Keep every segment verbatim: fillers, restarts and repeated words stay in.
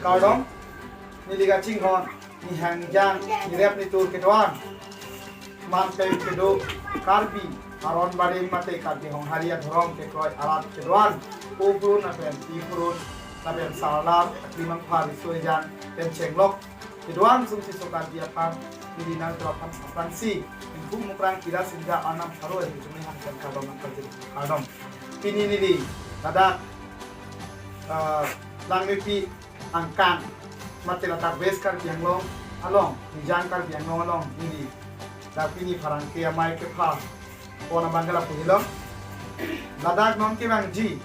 Kardom, neli kachinghon, nihang jang, nirep nitur kedoan. Manteng kedo, Karbi, Aron Barim mate Karbi Honghari adhorom kekroi arat kedoan. Upurun lapen pipurun, lapen sarlar, aklimang phari suejan, pen chenglok. Kedoan sumsi so Karbi aphan, neli nangtum aphan aphrangsi, ingkung mukrang kira sinja anam pharo ahi jumai hangkan kardom nangpajir. Kardom. Pini neli, ladak, eh, Langmepi angkang, mate ladak West Karbi Anglong along, Rijang Karbi Anglong along, neli. Dak pini pherangke amei kepha, pon abang ke lapu hilom. Ladak non kevangji,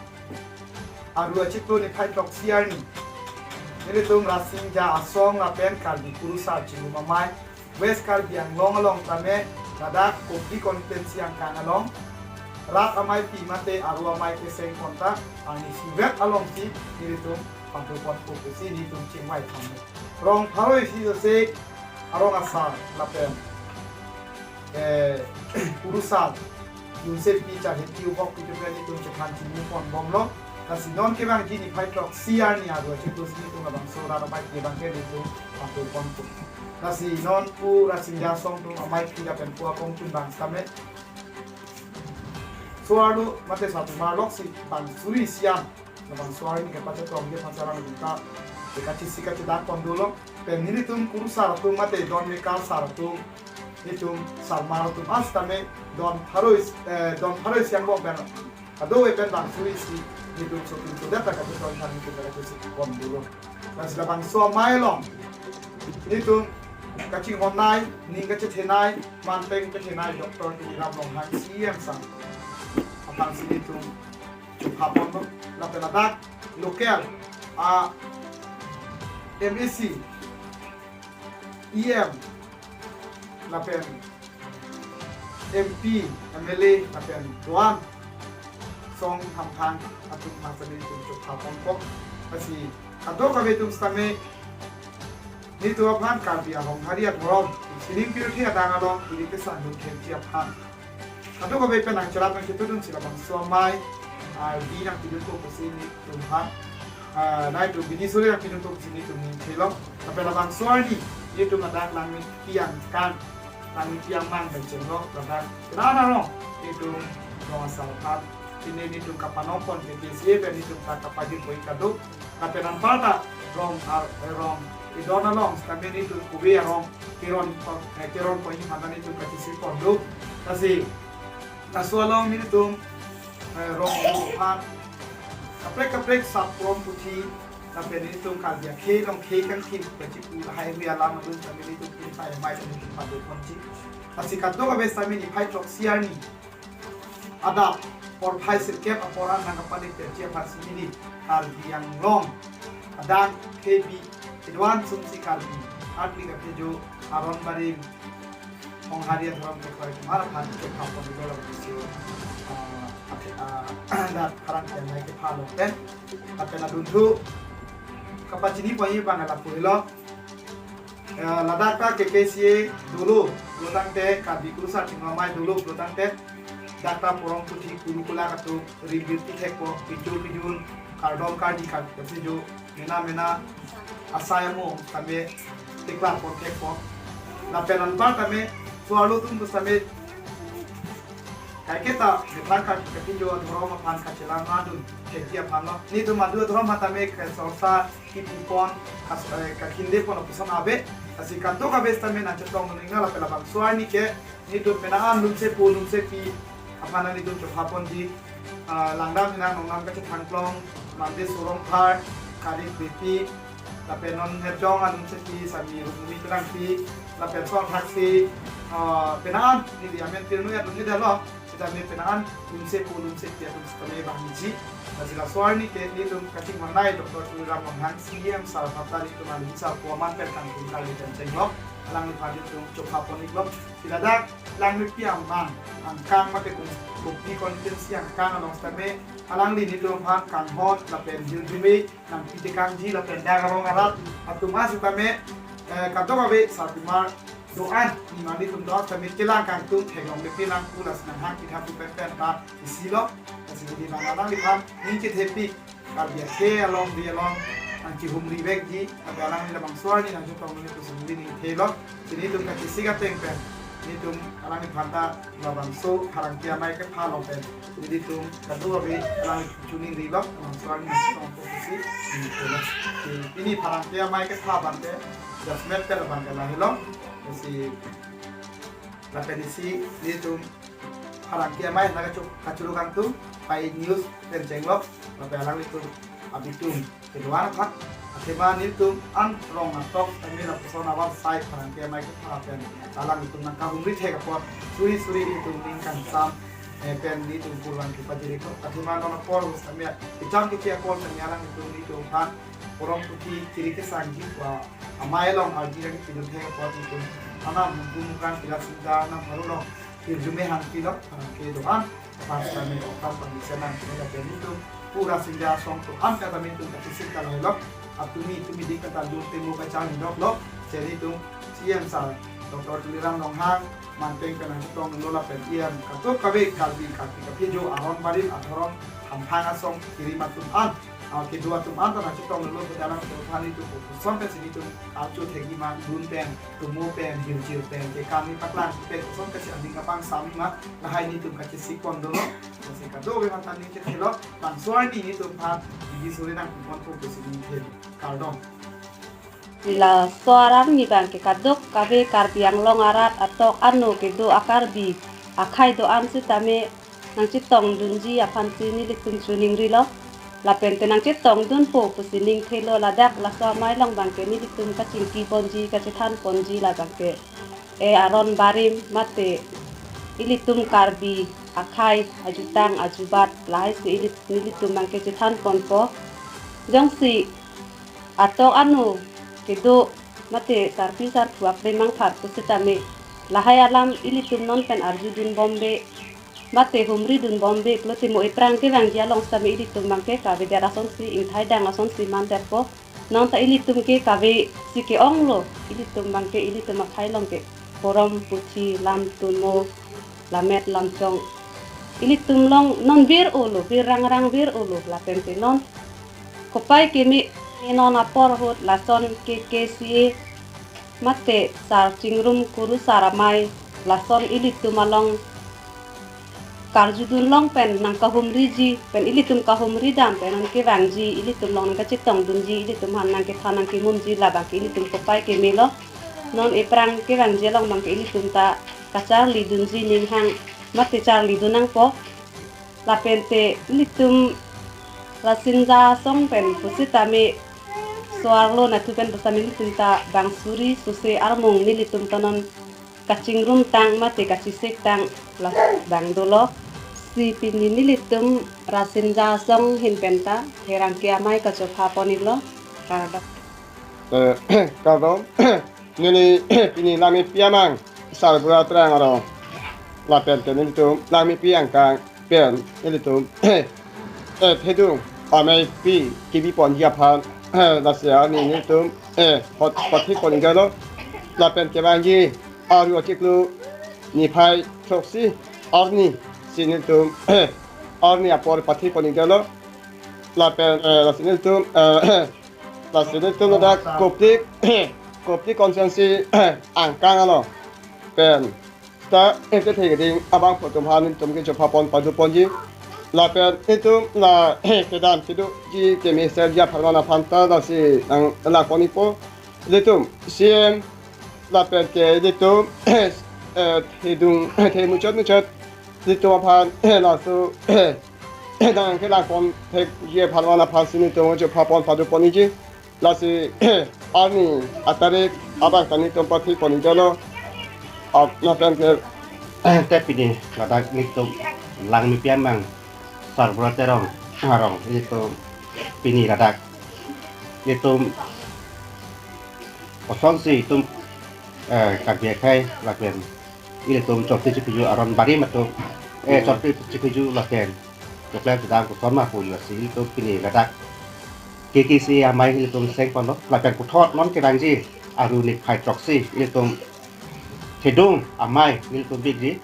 Aru achiklo niphai throksi arni, nelitum Rasinja asong lapen Karbi Kurusar Chingrum Amei, West Karbi Anglong along tame, ladak Kopili constituency angkang along, rat ameipi mate aru amei keseng konta, arni sivet alongsi, nelitum padu pon pusi nelitum chingvai tanglo. Rong pharo isi jose, arong asar lapen, eh, Kurusar, Yunsepi, Charhepi, Uhokpi pen nelitum chethan chini pon bomlo. Lasi non kevangji niphai throksi arni Aru achiklo si nelitum labangso rat ameipi abang ke nelitum padu pon pu. Lasi non pu Rasinja asong atum ameipi lapen pu akong chun bang sitame, so-arlo mate sarpimar loksi bang suri siam, labangso arni kepachetong ke phansaran kita, ke kachisi kachedak pon dolo. Pen nelitum Kurusar atum mate don mekar sar atum, nelitum sarmar atum, ah sitame don pharo is-, eh, don pharo isi angbong pen, kadokave pen bang suri isi, nelitum so tin so data kachetong than nelitum kachisi pon dolo. Lasi labangso amei along, nelitum kachinghonnei, ning kachethenei, manteng kachethenei, Doctor Tuliram Ronghang C E M sir aphansi nelitum chopha ponlo, lapen ladak local a M A C, E M, lapen M P, M L A, lapen doan song hamphang atum aphan nelitum chopha ponpo. Lasi kadokave atum sitame, nelitum aphan Karbi Honghari adhorom sining pirthe adang along ili kesang dun thekji aphan, kadokave pen nangcherap nangchetudunsi labangso amei, ah, bidi nangpidun po pusi nelitum aphan, ah, nelitum bidi suri nangpidun po pusi nelitum ning thelo. Lapen labangso arni, nelitum ladak Langmepi angkang, Langmepi amang pen chenglok, ladak kenanan arong, nelitum rong asar aphan, pini nelitum kapanong pon ke K C A pen nelitum ta kapajir poi kaduk, lapen anparta rong ar-, eh, rong, idon along, sitame nelitum kove arong, keron po, eh, keron poi handa nelitum kachisi pon do. Lasi, laso along nelitum, eh, rong aphan, kaprek kaprek sap porom puthi, lapen nelitum Karbi akhei along khei kangthim, kachipu lahai hui alam adun sitame nelitum pin sai amei nelitum padu ponji. Lasi kadokave sitame niphai throksi arni adap porphai sirkep apor an nangkapanik thekji aphansi neli Karbi Anglong adang kebi kedoan sumsi Karbi, arni kaphejo Aron Barim Honghari adhorom kekroi atum aphan chopha pon dolo labangso, ah, ake-, ah, dak pherangke amei kepha along pen, lapen adunthu kapachini pon abang lapu helo. Eh, ladak ta K K C A dolo pulotangte, Karbi Kurusar Chingrum Amei dolo pulotangte, dak ta porom puthi kurukula katu rilbir ti thekpo, pijo pijun, kardom kardi kar-, kapijo, mena mena asai amo tame tikla pon thekpo. Lapen anpar tame, so-arlo atum pusitame, kaiketa methang kar kapijo adhorom aphan kachelang adun thekji aphanlo. Nelitum adu adhorom aphan tame kasorsa kipu pon, kas-, eh, kakhinde pon apuson ave. Lasi kadokave sitame nangchetong ningna lapen labangso arni ke nelitum penang an lumsepo lumsepi aphan nelitum chopha ponji, ah, langdam hinang nongnam kachethang klong, Mande Sorongphar, Karik Beypi, lapen non Herjong alumsepi Sami Rukmini Terangpi, lapen so thaksi, ah, penang an neli amen pirnu ya dun ni dalo, sitame penang an lumsepo lumsepi atum sitame bangji. Lasi laso arni ke nelitum kachinghonnei Doctor Tuliram Ronghang C E M sar aphan ta nelitum aling sar pu aman pen kangtung kali pen chenglok, alangliphan nelitum chopha pon-iklo. Si ladak Langmepi amang angkang mate Kong-, Kopili constituency angkang along sitame alangli nelitum aphan kanghon lapen jirjume nangpi tekangji lapen dak arong arat atum asitame, eh, kadokave sarpimar do-an, niman nelitum do-an sitame kelang kangtung theklongle pi nangpu, lasi nanghang kitha pu pen pen ta isilo. Lasi neli bang alangliphan ning chethe pi, Karbi akhei along di along, Chihumri vekji, lapen alangli labangso arni nangchetongdunji pusi neli ning thelo. Si nelitum kachesik ateng pen, nelitum alangliphan ta labangso pherangke amei kepha along pen nelitum kadokave alangli choningrilo, labangso arni nangchetongpo pusi neli ning thelo. Si pini pherangke amei kepha abang ke, just met pen abang ke lahelo. Si lapen isi nelitum pherangke amei nangkachu-, kachuru kangtung, pai news pen chenglok, lapen alanglitum abitum kedo-an aphan, athema nelitum an rong atok tame lapuson avar sai pherangke amei kepha pen alanglitum nangkahumri thek apot, suri suri nelitum ning kangsam, eh, pen nelitum pulvan kepajiriklo, athema non apor bus tame, kecham kechi apor tame alanglitum nelitum aphan porom puthi kiri kesangji pu amei along arji rang kidun thek apot nelitum anam bumukang pila sida nam haru long hirjume hangpilo, pherangke do-an, pas kami okam pangisa nang kini lapen nelitum pu Rasinja Asong atum an kata nelitum kachesik kalahelo, atumi tumi dik kata dur temu kacharli doklo, si nelitum C M sir Doctor Tuliram Ronghang, manteng pen nangchetongdunlo lapen E M kadokave Karbi Karbi kaphi jo aron barim adhorom hamphang asong kirim atum an, ah, kedo atum an ta nangchetongdunlo, kedalam kedo aphan nelitum koson pen si nelitum archo thekji ma, dun pen, tumo pen, hirjir pen, kekami paklang pen koson pen si aning kapangsam ma, lahai nelitum kachesik pondunlo, si kadokave aphan ta ning chethelo, labangso arni nelitum aphan, bigi suri nangponpo pusi ning thelo. Kardom. Laso arni abang ke kadokave Karbi Anglong arat atok ano kedo a-Karbi akhei do-an sitame nangchetongdunji aphan si nelitum choningrilo. Lapen te nangchetongdunpo pusi ning thelo, ladak laso amei along abang ke nelitum kachingki ponji, kachethan ponji la abang ke, eh, aron barim mate ilitum Karbi akhei ajutang ajubat lahai si ili-, nelitum abang ke chethan ponpo. Jongsi atok ano kedo mate sarpi sarpo aklem mangphat pusitame lahai alam ilitum non pen arjudun bombe mate humridun bombe pulote mo ephrang kevangji along sitame ilitum abang ke kavedet asonsi, ingthaidang asonsi mandetpo. Non ta ilitum ke kave si ke-onglo, ilitum abang ke ilitum akhei along ke porom puthi, lam tumo, lammet lamchong. Ilitum along non vir-olo, vir rangrang vir-olo, lapen te non kopai keme non apor ahut lason K K C A mate sar chingrum kurusar amei lason ilitum along karjudun long pen nangkahumriji pen ilitum kahumridam pen nangkevangji, ilitum along nangkachetongdunji, ilitum aphan nangkethan nangkemumji la abang ke ilitum kopai kemelo. Non ephrang kevangji along abang ke ilitum ta kacharlidunji ninghang mate charlidun nangpo. Lapen te ilitum Rasinja Asong pen pusitame so-arlo nathu pen pusitame nelitum ta bang suri suse armung nelitum ta non kachingrum tang mate kachesik tang la abang dolo. Si pini nelitum Rasinja Asong ahin pen ta pherangke amei kachopha pon-iklo. Kardom. Eh, kardom. Neli pini Langmepi amang Sarbura Terang arong. Lapen ke nelitum Langmepi angkang pen nelitum, eh, Thedung ameipi kebi ponji aphan, eh, lasi arni nelitum, eh, hot pathik pon-iklo. Lapen kevangji aru achiklo niphai throksi arni si nelitum, eh, arni apor pathik pon-iklo. Lapen, eh, lasi nelitum, eh, lasi nelitum ladak Koptik, Koptik constituency angkang along pen ta ente thekding abangphu atum aphan nelitum kechopha pon padu ponji. Lapen itum la kedam kedoji kemesen ji apharman aphan ta lasi nang la pon-ikpo. Ilitum C M lapen ke ilitum, eh, Thedung, Themuchot Muchot ilitum aphan, eh, laso, eh, nangkelang pon thekji apharman aphan si nelitum chopha pon padu pon-ikji. Lasi arni atarik abang ta nelitum pathik pon-iklo. Ap, lapen ke, te pini ladak nelitum Langmepi amang Sarbura Terang arong nelitum pini ladak nelitum kosonsi itum, eh, Karbi akhei lapen ilitum chorpi chipiju aron barim atum, eh, chorpi chipiju lapen keklem sedang koson ma pu lasi ilitum pini ladak K K C A amei ilitum seng ponlo lapen puthot non kevangji aru niphai throksi ilitum Thedung amei ilitum bikji.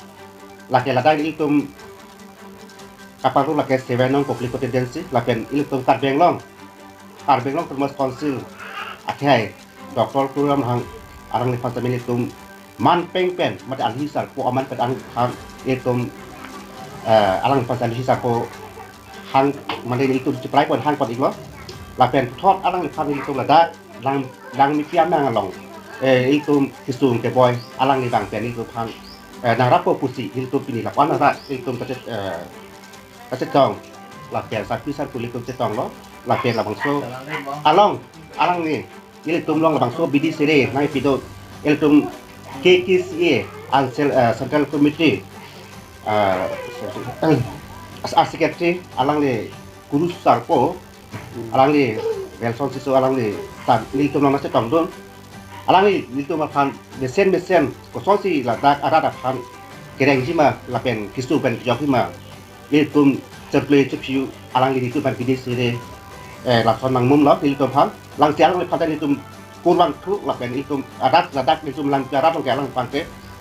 Lake ladak ilitum kaparu lake seven nong Koptik constituency lapen ilitum Karbi Anglong Karbi Anglong Autonomous Council akhai Doctor Tuliram Ronghang alangliphan ta nelitum man peng pen mate alhi sarpo aman pen ang hang ilitum, eh, alangliphan ta alhi sarpo hang mate nelitum cheprai pon hang pon iklo. Lapen puthot alangliphan nelitum ladak lang lang mipi amang along, eh, ilitum kesung keboi alangli abang pen ilitum hang, eh, nangrappo pusi ilitum pini lapu-an nangra ilitum kachet, eh, kachetong. Lapen sarpi sarpo ilitum chetonglo. Lapen labangso along alangli ilitum along labangso bidi sere nangpido ilitum K K C A Ansel, eh, Central Committee, eh, as, as secretary alangli Kuru sarpo alangli Welson Tisso alangli ta nelitum along nangchetongdun. Alangli nelitum aphan mesen mesen kosonsi ladak arat aphan kerengji ma lapen kesung pen kejokji ma nelitum cheple chephiu alangli nelitum aphan bidi sere, eh, lason nangmumlo nelitum aphan. Lasi alangliphan ta nelitum kurvangthu lapen nelitum arat ladak nelitum lang arat along ke alangphan ke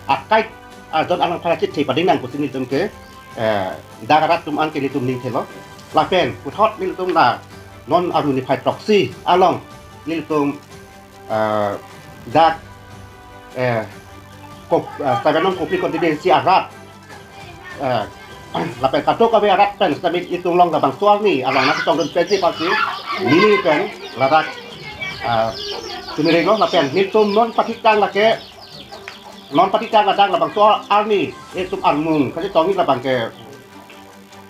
akai ajon alangphan chethe pading nang pusi nelitum ke, eh, dak arat atum an ke nelitum ning thelo. Lapen puthot nelitum la non arni phai throksi along nelitum, eh, dak, eh, kop, eh, Seven Nong Kopili constituency arat, eh, lapen kadokave arat pen sitame ilitum along labangso arni along nangchetongdun pensi aphansi neli pen ladak, eh, chiniring lo. Lapen nelitum non pathitang lake non pathitang ladak labangso arni ilitum armung kachetongji labang ke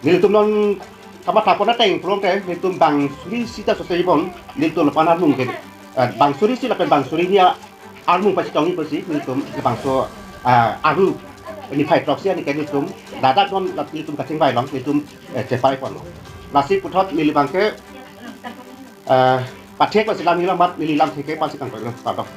nelitum non kamatha pon ateng pulote nelitum bang suri sita sosai bon nelitum lapu-an armung ke, eh, bang suri si lapen bang suri hini armung pachetongji pusi nelitum labangso, eh, arni phai throksi arni ke nelitum ladak non la nelitum kachingvai along nelitum, eh, chepai ponlo. Lasi puthot neli abang ke, eh, pathek lasi lam neli lam mat neli lam theke pasi kangkoi lo. Padok.